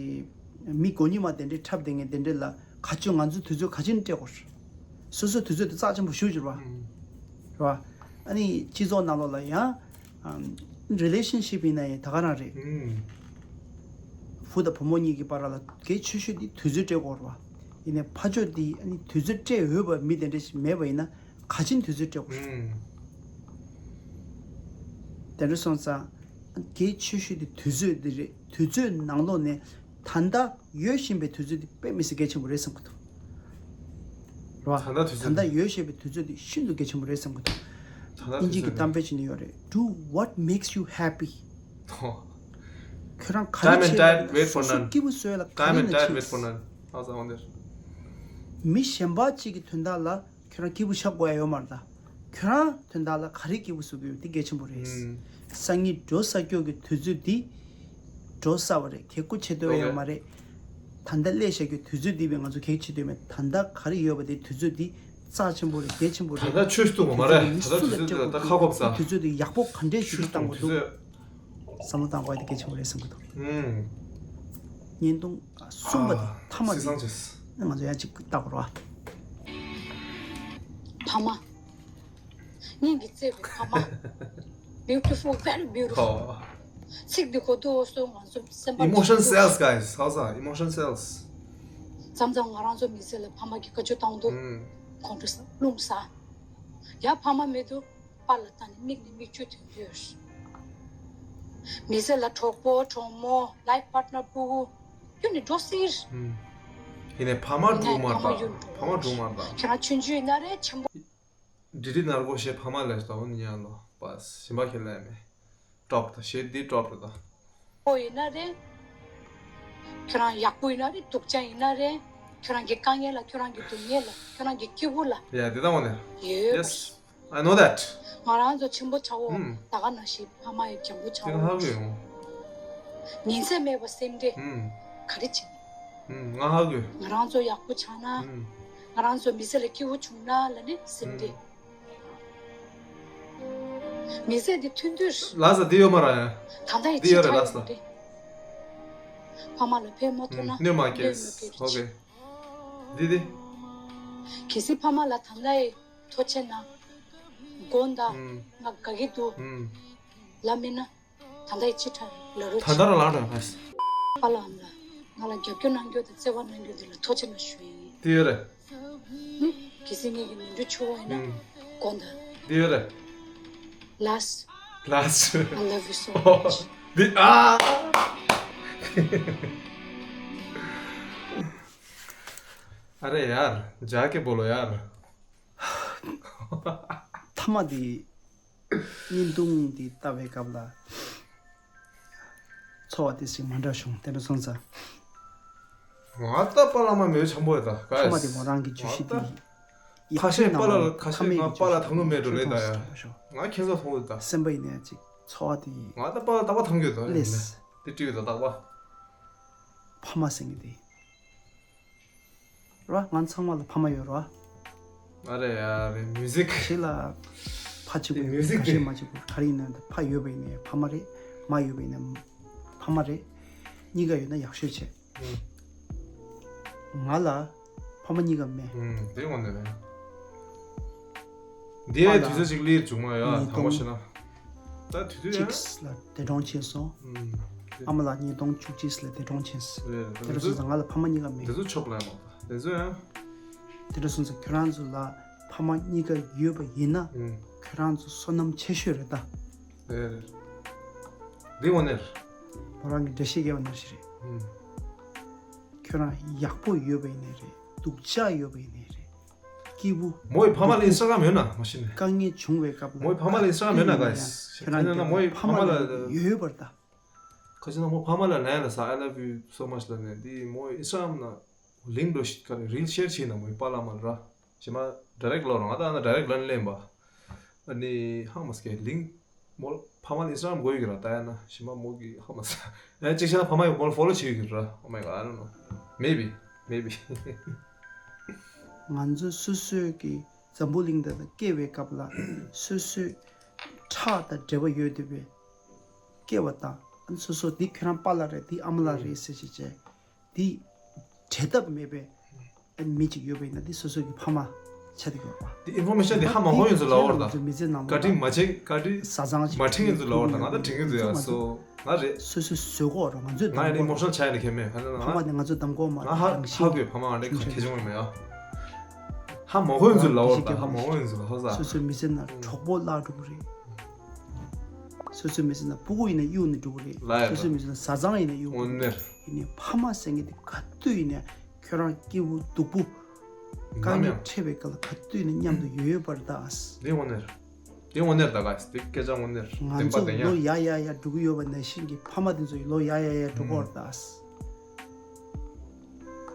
མི་མགོ་རྙིང་མ་དེ་འདྲའི་འཁྲབ་བསྡད་མཁན་དེ་འདྲ་ལ་ག་ཅུང་ང་ཚོས་དུས་ཚོད་ག་ཅིག་སྤྲད་དགོས། སོ་སོའི་དུས་ཚོད་དེ་རྩ་ཆེན་པོ་ཞེ་པོ་ཅིག་རེད་བ། ཨུམ། རེད་བ། ཨ་ནི་སྤྱི་ཚོགས་ནང་ལོགས་ལ་ཡང་། ཨམ། རི་ལེ་ཤན་ཤིབ་ཡིན་ན་ཡང་ད་ག་རང་རེད། ཨུམ། བུ་དང་བུ་མོ་གཉིས་ཀྱི་བར་ལ་གལ་ཆེ་ཤོས་དེ་དུས་ཚོད་སྤྲད་དགོས་རེད་བ། ཡིན་ནའི་ཕར་ཕྱོགས་དེ་ཨ་ནི་དུས་ཚོད་སྤྲད་འོས་པ་མི་དེ་འདྲ་ཞིག་མེད་པ་ཡིན་ན། ག་ཅིག་དུས་ཚོད་སྤྲད་དགོས་རེད། ཨུམ། དེ་འདྲ་སོང་ཙང་། གལ་ཆེ་ཤོས་དེ་དུས་ཚོད་འདི་རེད། དུས་ཚོད་ནང་ལོགས་ནས་ད་ལྟ་ཡོད་བཞིན་པའི་དུས་ཚོད་དེ་དཔེ་མི་སྲིད་གལ་ཆེན་པོ་རེད་བསམ་གྱི་འདུག་རེད་བ། ད་ལྟ་དུས་ཚོད་ད་ལྟ་དེ། ཡོད་བཞིན་པའི་དུས་ཚོད་དེ་ཤིན་ཏུ་གལ་ཆེན་པོ་རེད་བསམ་གྱི་འདུག་ད་ལྟ་དབྱིན་ཇི་གི་གཏམ་དཔེ་ཅིག་ནས་ཡོད་རེད། Do what makes you happy. ཨོ། ཁྱོད་རང་ག་རེ་Time and བྱས་ན་tide wait for སོ་སོ་none. སྐྱིད་པོ་བཟོ་ཡ་ལ་ག་Time རེ་and ན་tide wait for ཕྱིན། None. How's that one there? མི་གཞན་པ་གཅིག་གི་དོན་དག་ལ། ཁྱོད་རང་སྐྱིད་པོ་ཆགས་དགོས་ཡ་ཡོད་མ་རེད་ད། ཁྱོད་རང་དོན་དག་ལ་ག་རེ་སྐྱིད་པོ་བཟོ་གི་ཡོད་དེ་གལ་ཆེན་པོ་རེད། ཨུམ། སང་ཉིན་འགྲོ་ས་སྐྱོ་གི་དུས་ཚོད་འདི་འགྲོ་ས་བ་རེད། གལ་ཆེ་ཤོས་ཡོད་མ་རེད། ད་ལྟ་སླེབས་བཞག་གི་དུས་ཚོད་འདི་བས་ང་ཚོ་གལ་ཆེ་ཤོས་མེད། ད་ལྟ་ག་རེ་ཡོད་པ་དེ་དུས་ཚོད་འདི་རྩ་ཆེན་པོ་རེད། གལ་ཆེན་པོ་ད་རེད། ལྟ་ཆོས་སུ་གཏོགས་པ་མ་རེད། ད་ལྟ་དུས་ཚོད་འདི་ད་ལྟ་ཁ་ཁོབ་ས། དུས་ཚོད་འདི་ཡག་པོ་ག་འདྲས་ཤིག་ཆོས་སུ་བཏང་གཏོགས་དགོས་འདུག་དུས་ཚོད། བསམ་བློ་བཏང་དགོས་ཡ་དེ་གལ་ཆེན་པོ་རེད་བསམ་གྱི་འདུག་ཨུམ། བརྙན་ཐུང་གསུམ་པ་དེ། ཨ། ཐ་མ་དེ་སྲིད་སང་བྱས། ང་ཚོ་ཡང་གཅིག་ལྟ་དགོས་རེད་བ། ཕ་མ། སྙིང་གི་བརྩེ་བའི་ཕ་མ། Beautiful, very beautiful. ཨོ། ཚིག་འདི་གོ་དུས་སོ་ང་ཚོ་སེམས་པ། Emotion sells, guys. How's that? Emotion sells. མཚམས་མཚམས་ང་རང་ཚོ་མི་ཚེ་ལ་ཕ་མ་གི་བཀའ་བཀྱོན་བཏང་དུས། ཨུམ། ཁོང་ཁྲོ་ཟ། རླུང་ཟ། ཡ་ཕ་མ་མེད་དུས། པཱ་ལགས་ད་ནི་མིག་ནས་མིག་ཆུ་ཐོན་དུས། མི་ཚེ་ལ་གྲོགས་པོ་གྲོགས་མོ་life partner སྤུ་གུ་ཁྱོན་ནས་འགྲོ་ཟེར། ཨུམ། ཡིན་ནའི་ཕ་མ་ཡིན་ནའི་སྡུག་མ་ཕ་མ་རེད་ད། ཡོད་འགྲོ། ཕ་མ་སྡུག་མ་རེད་ད། ཁྱེད་རང་ཆུང་ཆུང་ཡིན་ན་རེད་ཆེན་པོ། འདྲི་འདྲི་ནར་གོ་ཞེས་ཕ་མ་ལས་ད་འོ་ནི་ཡང་ལོ་པ་ཞིམ་པ་ཁྱེར་ལ་ཡ་མེད། སྐྲོག་ད་ཞེས་འདི་སྐྲོག་རེད་ད། པོ་ཡིན་ན་རེད། ཁྱོད་རང་ཡག་པོ་ཡིན་ན་རེད། སྡུག་ཅག་ཡིན་ན་རེད། ཁྱོད་རང་གི་དཀའ་ངལ་ལ་ཁྱོད་རང་གི་སྡུག་བསྔལ་ལ་ཁྱོད་རང་གི་སྐྱིད་པོ་ལ། Yeah, དེ་ད་འོ་ནི། ཡོད། Yes, I know that. ང་རང་ཚོ་ཆེན་པོ་ཆགས་འོ། ཨུམ། ད་ག་ནང་བཞིན་ཕ་མ་ཡི་འཇམ་པོ་ཆགས་འོ། དེ་ཧ་གོ་ཡོང་། ཉིན་མཚན་མེད་པར་སེམས་ཁྲལ། ཨུམ། ག་རེ་བྱེད། ཨུམ། ང་ཧ་གོ་ཡོད། ང་རང་ཚོ་ཡག་པོ་ཆགས་ན། ཨུམ། ང་རང་ཚོ་མི་ཚེ་ལ་སྐྱིད་པོ་བྱུང་ན་ལ་ནི་སེམས་ཁྲལ། ཨུམ། མི་ཚེ་འདི་ཐུང་ཐུང་། ལགས་སོ། འདི་ཡོད་མ་རེད། ད་ལྟ་ཡི་འདི་ཡོད་རེད། ཕྱི་ལགས་སོ། ཕ་མ་ལ་ཕན་མ་ཐོགས་ན་ཨུམ། གནོད་མ་སྐྱེལ། གནོད་མ་སྐྱེལ། ཨོ་ཁེ། འདི་འདི། གལ་སྲིད་ཕ་མ་ལ་ད་ལྟ་ཡི་ཐུགས་རྗེ་ཆེ་གནང་། དགོངས་དག་ཨུམ། ང་དགའ་གི་འདུག་ཨུམ། ལབ་མིན་ན། ད་ལྟ་ཡི་ཕྱི་དྲག་ལ་རོ། ད་ལྟ་རང་ལགས་དྲག་ཁ། པཱ་ལགས་ཨ་མ་ལགས་ང་ལ་རྒྱབ་སྐྱོར་གནང་རྒྱུ་དང་བརྩེ་བ་གནང་རྒྱུ་དེ་ལ་ཐུགས་རྗེ་ཆེ་གནང་ཞུ་ཡི་ཡིན། དེ་ཡོད་རེད། ནི་གལ་སྲིད་ངེད་ཀྱི་ནོར་འཁྲུལ་བྱུང་བ་ཡིན་ན། ཨུམ། དགོངས་དག་འདི་ཡོད་རེད། ལགས། ལགས། I love you so much. འདི་ཨ། ཨ་རེ་ཡར། ཇ་ཀེ་བོ་ལོ་ཡར། ཐ་མ་དེ། བརྙན་ཐུང་འདི་ལྟ་བའི་སྐབས་ལ་ཚོར་བ་དེ་ཞིག་མ་འདྲ་བྱུང་། དེ་འདྲ་སོང་ཙང་། ང་ད་པཱ་ལགས་མ་མེད་ཆམ་པོ་ཡོད་ད། ཐ་མ་དེ་མོ་རང་གི་བརྗོད་གཞི་དེ། ཁ་ཤས་པཱ་ལགས་ཁ་ཤས་ང་པཱ་ལགས་དང་པོ་མེད་འགྲོ་ལེ་ད་ཡ། ང་ཁྱེད་ཚོ་མཐོང་ཡོད་ད། སེམས་པ་ཡིན་ནའི་ཅིག་འཚོ་བ་དེ་ང་ད་པ་ད་པ་ཐང་གི་དོ་ལེས། དེ་ཏྲིག་དོ་ད་པ། ཕ་མ་ཟེར་མཁན་དེ། ར་ང་ཚང་མ་ལ་ཕ་མ་ཡོད་ར། ཨ་རེ་ཡ་རེ་མིའུ་ཟིག་ཁྱེད་ལ་ཕ་གཅིག་པུ་ཡོད་ག་ཤེད་མ་གཅིག་པུ་ག་རེ་ཡིན་ན་ཕ་ཡོད་པ་ཡིན་ནའི་ཕ་མ་རེད། མ་ཡོད་པ་ཡིན་ན་ཕ་མ་རེད། གཉིས་ཀ་ཡོད་ན་ཡག་ཤོས་བྱེད། ང་ལ་ཕ་མ་གཉིས་ཀ་མེད། དེ་ངོ་ནས་རེད། འདི་ཡ་དུས་ཚོད་ཅིག་ལིར་བྱུང་མ་ཡ་དང་པོ་ཤེ་ན། ད་དུས་ཚོད་ཡ། གཅིག་ལ་འདས་གྲོངས་ཕྱིན་སོང་། ཨ་མ་ལགས་ཉིས་སྟོང་བཅུ་གཅིག་ལ་འདས་གྲོངས་ཕྱིན། དེ་འདྲ་སོང་ཙང་ང་ལ་ཕ་མ་གཉིས་ཀ་མེད། དེ་ཚོ་ཆོག་ལ་ཡང་དེ་ཚོ་ཡང་། དེ་འདྲ་སོང་ཙང་ཁྱོད་རང་ཚོ་ལ་ཕ་མ་གཉིས་ཀ་ཡོད་པ་ཡིན་ན་ཁྱོད་རང་ཚོ་བསོད་ནམས་ཆེ་ཤོས་རེད་ད། རེད་རེད། འདི་དངོས་གནས་རེད། ཁོ་རང་གི་འགྲེལ་བཤད་རྒྱག་པ་ནང་བཞིན་རེད། ཁྱོད་རང་ཡག་པོ་ཡོད་པ་ཡིན་ནའི་རེད། སྡུག་ཅག་ཡོད་པ་ཡིན་ནའི་རེད། སྐྱིད་པོ། མོའི་ཕ་མ་ལ་ཨིན་སི་ཊ་གྷ་རམ་ཡོད་ན་མ་ཤེས་ནས། དཀའ་ངལ་བྱུང་བའི་སྐབས་ལ་མོའི་ཕ་མ་ལ་ཨིན་སི་ཊ་གྷ་རམ་ཡོད་ན་ག་ཁྱོད་རང་གི་མོའི་ཕ་མ་ལ་ཡོད་པར་ད། ཁ་ཅིག་ན་མོ་ཕ་མ་ལ་ལན་ལ་ས་I love you so much ལ་ནས་འདི་མོའི་ཨིན་སི་ཊ་གྷ་རམ་ན་ལིང་ཀྲ་ཤི་ཁ་རེ་རིལ་ཤེར་བྱས་ན་མོའི་པཱ་ལགས་མ་ར་ཞེ་མ་ཌའི་རེག་ལོ་ར་ང་ད་ན་ཌའི་རེག་ལན་ལེན་པ། ཨ་ནི་ཧ་མ་སྐད་ལིང་། མོ་ཕ་མ་ལ་ཨིན་སི་ཊ་གྷ་རམ་དགོས་ཡོད་ཀྱི་ར་ད་ཡ་ན་ཞི་མ་མོ་གི་ཧ་མ་ས། ཨ་ཅིག་ཤ་ཕ་མ་ཡི་མོ་ལ་ཕོ་ལོ་བྱེད་ཡོད་ཀྱི་ར། Oh my god, I don't know. Maybe, maybe. ང་ཚོ་སོ་སོའི་གི་འཛམ་བུ་གླིང་འདི་ལ་སྐྱེ་བའི་སྐབས་ལ་སོ་སོའི་ཁྲག་དང་འབྲེལ་བ་ཡོད་བསྡད་པའི་སྐྱེ་བ་དང་སོ་སོ་འདི་ཁྱོད་རང་པཱ་ལགས་རེད་འདི་ཨ་མ་ལགས་རེད་ཟེར་བྱས་བྱས། འདི་བྲལ་ཐབས་མེད་པའི་མི་གཅིག་ཡོད་པ་ཡིན་ན་འདི་སོ་སོ་གི་ཕ་མ་ཆགས་བསྡད་ཡོད་པ། འདི་ཨིན་ཕོར་མེ་ཤན་འདི་ཧ་མ་གོ་ཡིན་ཚུལ་ལབ་པ་རེད་ད། མི་ཚེ་ནང་ལ་བཀའ་དྲིན་མ་བྱེད་བཀའ་དྲིན་བཟའ་ཚང་ཅིག་མ་དྲན་ཡིན་ཚུལ་ལབ་པ་རེད་ད། ང་ད་དྲན་གྱི་འདུག་ཡ་སོ་ང་རེད། སོ་སོས་བཟོད་དགོས་རེད་ང་ཚོས་ང་ཡིན་ནི་ཨི་མོ་ཤ་ནལ་ཆགས་ཡིན་ནི་ཁྱད་མེད་ག་ནས་ཕ་མ་ནི་ང་ཚོ་གདམ་གོ་མ་ང་ཧ་ཧ་གོ་ཡོད་ཕ་མ་ང་འདྲ་གང་ཁྱེད་བྱུང་ཡོད་མེད་ཡ། ཧ་མ་གོ་ཡིན་ཚུལ་ལབ་པ་རེད་ད། ཧ་མ་གོ་ཡིན་ཚུལ་ལབ་ཧ་ས། སོ་སོའི་མི་ཚེ་ནང་གྲོགས་པོ་བརླག་འགྲོ་གི་རེད། སོ་སོའི་མི་ཚེ་ན་སྤུ་གུ་ཡིན་ན་གཡུག་ནས་འགྲོ་གི་རེད། ལ་ཡ་སོ་སོའི་མི་ཚེ་ན་བཟའ་ཚང་ཡིན་ན་གཡུག་དངོས་གནས། ཡིན་ནའི་ཕ་མ་ཟེར་མཁན་དེ་ག་དུས་ཡིན་ནའི་ཁྱོད་རང་སྐྱིད་པོ་སྡུག་པོ། དཀའ་ནམ་ངལ་ཡང་འཕྲད་པའི་སྐབས་ལ་ག་དུས་ཡིན་ནའི་མཉམ་དུ་ཡོད་ཡོད་པར་གདའ། འདི་དངོས་གནས་རེད། འདི་དངོས་གནས་རེད་ད་ག་དེ་སྐད་ཆ་དངོས་གནས་རེད། ང་བདེན་པ་ཚོ་བདེན་ལོ་ཡ་ཡ་ཡ་འགྲོ་གི་ཡོད་པ་ནང་བཞིན་གྱི་ཕ་མ་དེ་ཚོ་ཡི་ལོ་ཡ་ཡ་ཡ་འགྲོ་གི་ཡོད་རེད་ད།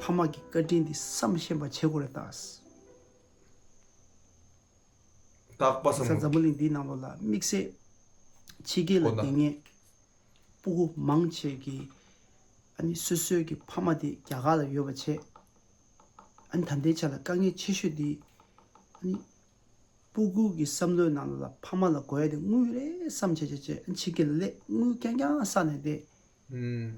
ཕ་མ་གི་བཀའ་དྲིན་འདི་བསམ་ཤེས་པ་བྱེད་དགོས་རེད་ད། རྟག་པ་བསམ་ས་འཛམ་བུ་གླིང་འདིའི་ནང་ལོགས་ལ་དམིགས་བསལ་ཕྱི་རྒྱལ་ལ་ཧོ་ད་བསྡད་མཁན་སྤུ་གུ་མང་ཆེ་གི་ཨ་ནི་སོ་སོའི་གི་ཕ་མ་དེ་རྒྱ་གར་ལ་ཡོད་པ་བྱས། ཨ་ནི་ད་ལྟའི་ཆ་ལ་དཀའ་ངལ་ཆེ་ཤོས་དེ་ཨ་ནི་སྤུ་གུ་གི་བསམ་བློའི་ནང་ལ་ཕ་མ་ལ་དགོས་ཡ་དེ་དངུལ་རེད་བསམ་བྱས་བྱས་བྱས་ཨ་ནི་ཕྱི་རྒྱལ་ལ་སླེབས་དངུལ་རྐྱང་རྐྱང་བསགས་ནས་བསྡད། ཨུམ།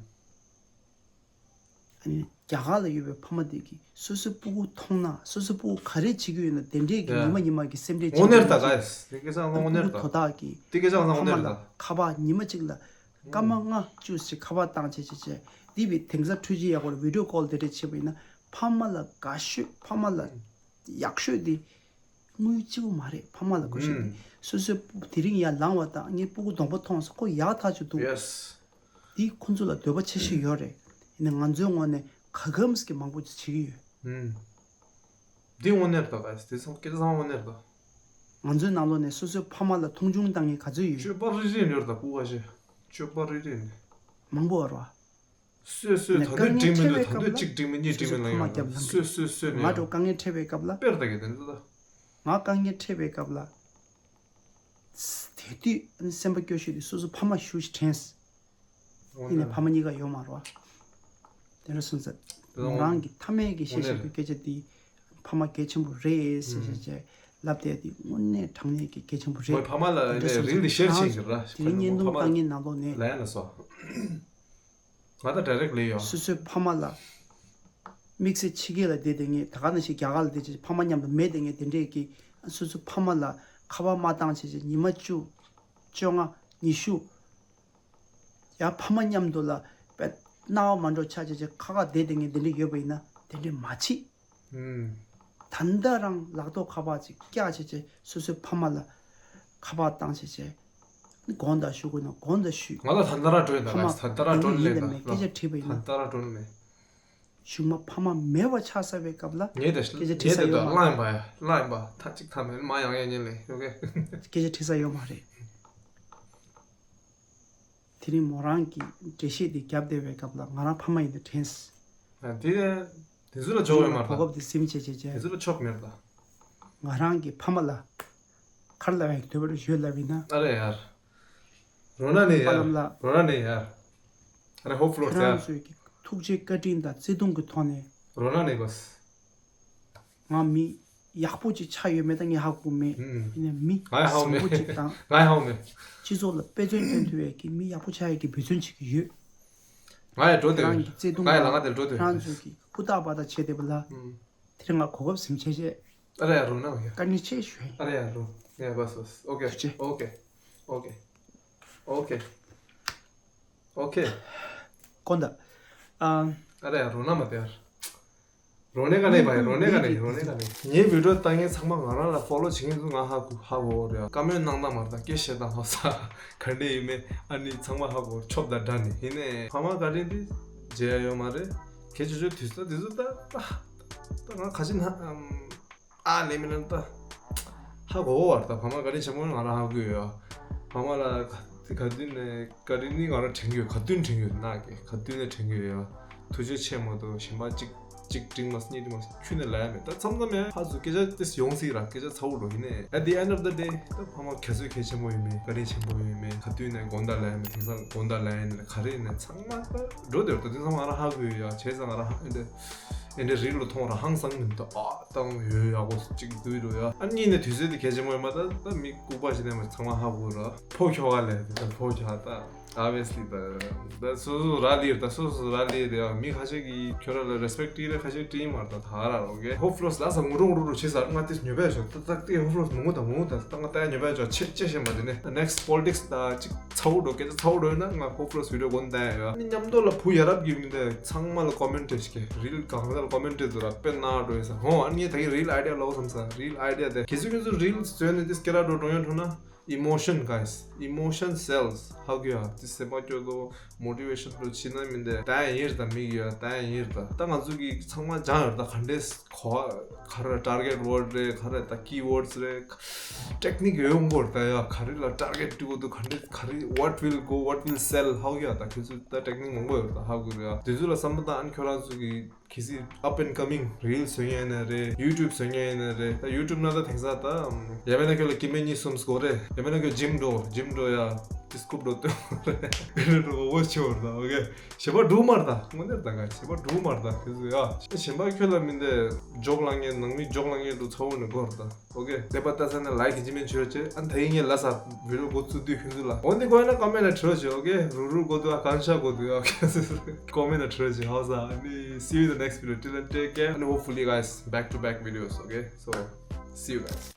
ཨ་ནི་རྒྱ་གར་ལ་ཡོད་པའི་ཕ་མ་དེ་གིས་སོ་སོའི་སྤུ་གུ་མཐོང་ན་སོ་སོའི་སྤུ་གུ་ག་རེ་བྱེད་ཀྱི་ཡོད་ན་དེ་འདྲས་ཀྱི་ཡ། ཉི་མ་ཉི་མ་གི་སེམས་ཁྲལ་བྱེད་དངོས་གནས་ཀྱི་རེད་ད་ཡོད་ག་ཅིག་དེ་སྐད་ཆ་དངོས་གནས་རེད་ཕྲུ་གུ་ད། དོ་བདག་གིས་དེ་སྐད་ཆ་ཕ་དངོས་མ་གནས་རེད་ལ་ད། ཁ་པར་ཉི་མ་གཅིག་ལ་སྐར་མ་ལྔ་བཅུ་ཞིག་ཁ་པར་བཏང་བྱས་བྱས་བྱས་འདི་བའི་དེང་སང་འཕྲུལ་ཆས་ཡག་པོ་རེད་བི་ཌི་ཡོ་ཀོལ་དེ་འདྲས་བྱས་པ་ཡིན་ན་ཕ་མ་ལ་དགའ་ཤོས་ཕ་མ་ལ་ཡག་ཤོས་དེ། དངུལ་གཅིག་པོ་མ་རེད་ཕ་མ་ལ་དགོས་ཤེས་དེ། ཨུམ། སོ་སོའི་སྤུ་དེ་རིང་ཡར་ལངས་པ་དང་ངའི་སྤུ་གུ་གདོང་པ་མཐོང་སོང་ཁོ་ཡག་ཐག་ཆོད་འདུག Yes. འདི་ཁོ་ཚོ་ལ་འདོད་པ་ཆེ་ཤོས་ཡོད་རེད། ཡིན་ནའི་ང་ཚོའི་ངོས་ནས་ག་གམ་ཞིག་མང་པོ་ཅིག་བྱེད་ཀྱི་ཡོད། ཨུམ། འདི་དངོས་གནས་རེད་ད་ག་དེ་ཚང་སྐད་ཆ་ཚང་མ་དངོས་གནས་རེད་ད། ང་ཚོའི་ནང་ལོགས་ནས་སོ་སོའི་ཕ་མ་ལ་མཐོང་ཆུང་བཏང་མཁན་ག་ཚོད་ཡོད། སྤྱོད་པ་རིག་རིག་ཡོད་རེད་ད་སྤུ་གུ་ཁ་ཤས། སྤྱོད་པ་རིག་རིག་ནས། མང་པོ་ཡོད་རེད་བ། སོས་སོས་ད་དཀའ་ལྟོས་ངལ་འཕྲད་པའི་སྐབས་ལ་གཅིག་འགྲིག་མིན་གཉིས་འགྲིག་མིན་ལ་ཡང་སོས་སོས་སོས་ནས་ང་ཡང་འགྲོ་དཀའ་ངལ་འཕྲད་པའི་སྐབས་ལ་དཔེར་ལྟ་གི་དེ་འདྲ་ད། ང་དཀའ་ངལ་འཕྲད་པའི་སྐབས་ལ། དེ་དུས་སེམས་པ་སྐྱོ་ཤོས་དེ་སོ་སོ་ཕ་མ་ཞུ་ཞིག་དྲན། ཡིན་ནའི་ཕ་མ་གཉིས་ཀ་ཡོད་མ་རེད་བ། དེ་འདྲ་སོང་ཙང་མོ་རང་གི་ཐ་མའི་གི་བཤད་བཞག་པའི་སྐད་ཆ་དེ་ཕ་མ་གལ་ཆེན་པོ་རེད་ཟེར་བྱས་བྱས་ལབ་བསྡད་དེ་དངོས་གནས་དྲང་གནས་ཀྱི་གལ་ཆེན་པོ་རེད། ཕ་མ་ལ་དེ་འདྲ་སོང་ཙང་རིལ་དེ་ཤེར་བྱེད་ཀྱི་ར་དེ་རིང་བརྙན་ཐུང་དཀའ་ངལ་ནང་ལོགས་ནས། ལ་ཡ་ལ་སོ། ང་ད་ཌའི་རེག་ལས་ཡོད། སོ་སོའི་ཕ་མ་ལ། དམིགས་བསལ་ཕྱི་རྒྱལ་ལ་བསྡད་བསྡད་མཁན་ད་ག་ནང་བཞིན་རྒྱ་གར་ལ་བསྡད་བྱས་ཕ་མ་མཉམ་དུ་མེད་བསྡད་མཁན་དེ་འདྲས་ཀྱིས་སོ་སོའི་ཕ་མ་ལ་ཁ་པར་མ་བཏང་བྱས་བྱས་ཉི་མ་བཅུ། བཅོ་ལྔ། ཉི་ཤུ། ཡང་ཕ་མ་མཉམ་དུ་ལ་དཔེ་སྣང་བ་མ་འགྲོ་ཆགས་བྱས་བྱས་ཁ་ཁ་བསྡད་བསྡད་མཁན་དེ་འདྲས་ཡོད་པ་ཡིན་ན་དེ་འདྲས་མ་བྱེད། ད་ལྟ་རང་ལག་ཐོག་ཁ་པར་ཅིག་བཀྱག་བྱས་བྱས་སོ་སོའི་ཕ་མ་ལ་ཁ་པར་བཏང་བྱས་བྱས་དགོངས་དག་ཞུ་དགོས་ན་དགོངས་དག་ཞུ། ང་ལ་ད་ལྟ་ར་འགྲོ་ཡིན་ད་ཕ་མ་ད་ལྟ་ར་འགྲོ་ཡིན་ལས་ད་ལ་སྐད་ཆ་དྲིས་པ་ཡིན་ན་ད་ལྟ་ར་འགྲོ་ལས། གཞུག་མ་ཕ་མ་མེད་པ་ཆགས་ཚར་བའི་སྐབས་ལ་ངས་དེ་སྐད་ཆ་དྲིས་ངས་ས་དེ་ཡོད་མ་ལ་གླང་ཡིན་པ་གླང་ཡིན་པ་ཐ་གཅིག་ཐ་མེད་མ་ཡང་ཡང་ཉན་ལས་ཡོད་གས། སྐད་ཆ་དྲིས་ས་ཡོད་མ་རེད། དེ་རིང་མོ་རང་གིས་འགྲེལ་བཤད་དེ་བརྒྱབ་བསྡད་པའི་སྐབས་ལ་ང་རང་ཕ་མ་ཡིན་ན་དྲན། ཨ་དེ་དེ་ཚོ་ལ་འཇོག་ཡོད་མ་རེད་གོ་ད། སྐབས་དེ་སེམས་ཆེ་ཆེ་ཆེ། དེ་ཚོ་ལ་ཆོག་མེད་རེད་ད། ང་རང་གི་ཕ་མ་ལ་ཁར་ལ་བའི་དོད་པར་ཞུས་ལབ་ཡིན་ན། ཨ་རེ་ཡར། རོ་ན་ནི་ཡ། པ་ལམ་ལགས། རོ་ན་ནི་ཡ། ཨ་རེ་ཧོབ་ལོ་ཁྱེད་རང་ཚོས་ཀྱི་ཐུགས་རྗེ་བཀའ་དྲིན་དང་བརྩེ་དུང་གི་ཐོག་ནས། རོ་ན་ནི་གོས། ང་མི་ཡག་པོ་ཅིག་ཆགས་ཡོད་མེད་ད་ངས་ཧ་གོ་མེད། ཡིན་ནའི་མི་ང་ཡང་ཧ་གོ་མེད། བཟང་པོ་ཅིག་དང་། ང་ཡང་ཧ་གོ་མེད། སྤྱི་ཚོགས་ལ་དཔེ་མཚོན་སྟོན་ཐུབ་ཡས་ཀྱི་མི་ཡག་པོ་ཆགས་ཡས་ཀྱི་འབད་བརྩོན་བྱེད་ཀྱི་ཡོད། ང་ཡང་འགྲོ་དེ་ཡོད། རང་གི་བརྩེ་དུང་ང་ཡང་ལ་ང་དེར་འགྲོ་དེ་ཡོད། རང་ཚོས་ཀྱི་ཧུར་ཐག་པ་ད་བྱས་བསྡད་པ་ལ། དེ་རིང་ང་གོ་སྐབས་ཟིན་བྱས་བྱས། ཨ་རེ་ཡ་རོ་ན་ཡ། བཀའ་དྲིན་ཆེ་ཞུ་ཡིན། ཨ་རེ་ཡ་རོ། ངས་བ་སོ་སོ། ཨོ་ཀེ། ཐུགས་རྗེ། ཨོ་ཀེ། ཨོ་ཀེ། ཨོ་ཀེ། ཨོ་ཀེ། ཀོན་ད། ཨ། ཨ་རེ་ཡ་རོ་ན་མ་དེ་ཡར། རོ་ནེ་ག་ནེ་བ་ཡ། རོ་ནེ་ག་ནེ། རོ་ནེ་ག་ནེ། ངའི་བི་ཌིའོ་ལྟ་མཁན་ཚང་མ། ང་རང་ལ་ཕོ་ལོ་བྱེད་མཁན་ཚོ་ང་ཧ་གོ་ཧ་གོ་རེད། བཀའ་མོལ་གནང་དང་མ་རེད། ད་སྐད་བཤད་དང་ཧ་ས་ག་འདྲ་ཡིན་མེད་ཨ་ནི་ཚང་མ་ཧ་གོ། ཆོབ་དང་འདྲ་ནི་ཡིན་ནས་ཕ་མ་བཀའ་དྲིན་དེ་བརྗེད་ཡ་ཡོད་མ་རེད། གལ་ཆེ་ཆེ་དུས་ཚོད་དུས་ཚོད་ད་ད་ད་ང་ག་ཅི་ན་ཨམ། ཨ་ལེ་མི་ལ་ད། ཧ་གོ་བར་ད་ཕ་མ་བཀའ་དྲིན་ཆེན་པོ་ང་རང་ཧ་གོ་ཡོད། ཕ་མ་ལ་ག་ག་དུས་ནས་བཀའ་དྲིན་ནི་ང་རང་དྲན་གྱི་ཡོད། ག་དུས་དྲན་གྱི་ཡོད་ན་གི་ག་དུས་ནས་དྲན་གྱི་ཡོད། ཐུགས་རྗེ་ཆེ་མ་གཏོགས་གཞན་པ་གཅིག་གཅིག་དྲིན་མ་གཉིས་དྲིན་མ་ཁྱོན་ནས་ལ་ཡ་མེད། ད་མཚམས་མཚམས་ཡང་ཧ་ཚུ་སྐད་ཆ་ཏིས་ཡོང་སྲིད་ར། སྐད་ཆ་ཚ་བོ་འགྲོ་ཡིན་ནས། At the end of the day ད་ཕ་མ་ག་ཚོད་གལ་ཆེན་པོ་ཡོད་མེད། བཀའ་དྲིན་ཆེན་པོ་ཡོད་མེད། ག་དུས་ནས་དགོང་དག་ལ་ཡ་མེད། དེང་སང་དགོང་དག་ལ་ཡ་ནས་ག་རེ་ཡིན་ནས་ཚང་མ་ད་འགྲོ་དེར་ད་དེང་སང་ང་རང་ཧ་གོ་ཡོད་ཡ། བྱས་ཙང་ང་རང་ཧ་འདི་ཨེ་འདྲ་རིལ་ལོ་མཐོང་ར་ཧང་སང་མི་འདུག་ཨ་ཏང་ཡོད་ཡག་པོ་གཅིག་འདུག་རོ་ཡ། ཨ་གཉིས་ནས་དུས་ཚོད་དེ་གལ་ཆེན་པོ་ཡོད་མ། ད་ད་མི་ལྐུགས་པ་ཞིག་ནས་མ་ཚང་མ་ཧ་གོ་ར། ཕོ་ཁྱོ་ག་ལས་དེ་ད་ཕོ་ཁྱོ་ད་obviously ད་ད་སོ་སོ་ར་ལི་ད་སོ་སོ་ར་ལི་རེད་ཡ། མི་ཁ་ཤས་ཀྱིས་ཁྱོད་ར་ལ་རེ་སི་པེག་ཊི་རེ་ཁ་ཤས་ཊི་མ་ད་ད་ར་རོ་གེ། ཧོབ་ལོ་ལ་ས་ངུ་རུ་ངུ་རུ་རུ་བྱེད་ས་ང་དེ་ཉོ་བས་ཤོག་ད་ད་དེ་ཧོབ་ལོ་ངུ་ད་ངུ་ད་ད་ང་ད་ཉོ་བས་ཤོག་ཆེ་ཆེ་ཤེས་མ་དེ་ནས་next politics ད་ཅིག་ཚ་བོ་འགྲོ་སྐད་ཆ་ཚ་བོ་འགྲོ་ཡིན་ན་ང་ཧོབ་ལོ་བི་ཌིའོ་གོན་ད་ཡ། ཨ་ནི་མཉམ་དུ་ལ་བུ་ཡ་རབས་ཀྱི་མི་འདི་ཚང་མ་ལ་ཀོ་མེན་ཊི་ཞིག་གི་རིལ་གང་ས་ལ་ཀོ་མེན་ཊི་དུ་ལ་དཔེ་ན་འགྲོ་ཡིན་ས་ཧོ། ཨ་ནི་ད་གི་རིལ་ཨའི་ཌི་ཡ་ལོ་བསམ་ས་རིལ་ཨའི་ཌི་ཡ་དེ་གལ་སྲིད་ཁྱོད་ཚོ་རིལ་བཟོས་ནས་དེ་སྐད་ར་འགྲོ་འགྲོ་ཡོང་ཐུབ་ན། Emotion, guys, emotion sells. ཧ་གོ་ཡ། དེ་སེམས་པ་སྐྱོ་ལོ་མོ་ཊི་ཝེ་ཤན་ལོ་ཕྱི་ན་མི་འདི་ད་ཡིན་རེད། ད་མི་གི་ཡ་ད་ཡིན་རེད། ད་ད་ང་ཚོ་གི་ཚང་མ་སྦྱང་ཡོད། ད་ག་འདྲས་གོ་ག་རེ་ཊར་གེ་ཊི་ཝོར་ཌི་རེད། ག་རེ་ད་ཀི་ཝོར་ཌི་སི་རེད། ཊེག་ནིག་ཡོད་མགོ་རེད། ད་ཡ་ག་རེ་ལ་ཊར་གེ་ཊི་འགྲོ་འདུག་ག་འདྲས་ག་རེ་what will go, what will sell. ཧ་གོ་ཡ། ད་ཁྱོད་ཚོ་ད་ཊེག་ནིག་མང་པོ་ཡོད་རེད། ད་ཧ་གོ་རེད་ཡ། དེ་ཚོ་ལ་བསམ་བློ་བཏང་། ཨ་ནི་ཁྱོད་རང་ཚོ་གི་གལ་སྲིད་up and coming རིལ་བཟོ་མཁན་ཡིན་ན་རེད། ཡུ་ཊུབ་བཟོ་མཁན་ཡིན་ན་རེད། ད་ཡུ་ཊུབ་ན་ད་དེང་སང་ད་ཡ་མེད་ན་ཁྱོད་ལ་སྐྱེ་དམན་གཉིས་གསུམ་དགོས་རེད། ཡ་མེད་ན་ཁྱོད་ཇིམ་འགྲོ་ཇིམ་འགྲོ་ཡ། ཏི་སི་ཀུབ་འགྲོ་སྟོན་རེད། འགྲོ་འོ་ཆེ་བར་ད། ཨོ་ཁེ། གཞན་པ་འགྲོ་མར་ད་དངོས་གནས་ད་ག་གཞན་པ་འགྲོ་མར་ད་དེ་ཚོ་ཡ། གཞན་པ་ཁྱོད་ལ་མི་འདི་ཇོག་ལང་ངེ་ནང་མི་ཇོག་ལང་ངེ་འགྲོ་ཚ་བོ་ནས་དགོས་རེད་ད། ཨོ་ཁེ། དེ་པ་ལྟ་ས་ནས་ལའིཀ་ཇི་མེན་བྱོས་བྱས། ཨ་ད་ཡིན་ངེས་ལ་ས་བི་ཌིའོ་འགོ་བཙུགས་དུས་ཁྱོད་ཚོ་ལ་འོ་འདི་དགོས་ན་ཀོ་མེན་ཊི་ལ་བྲིས་བྱས། ཨོ་ཁེ། རུ་རུ་དགོས་འདུག་ཨ་གང་ཤ་དགོས་འདུག་ཨ་ཀོ་མེན་ཊི་ལ་བྲིས་བྱས། ཧའོ་ས་ཨ་ནི། See you in the next video. Till then, take care and hopefully, guys, back to back videos. Okay, so see you guys.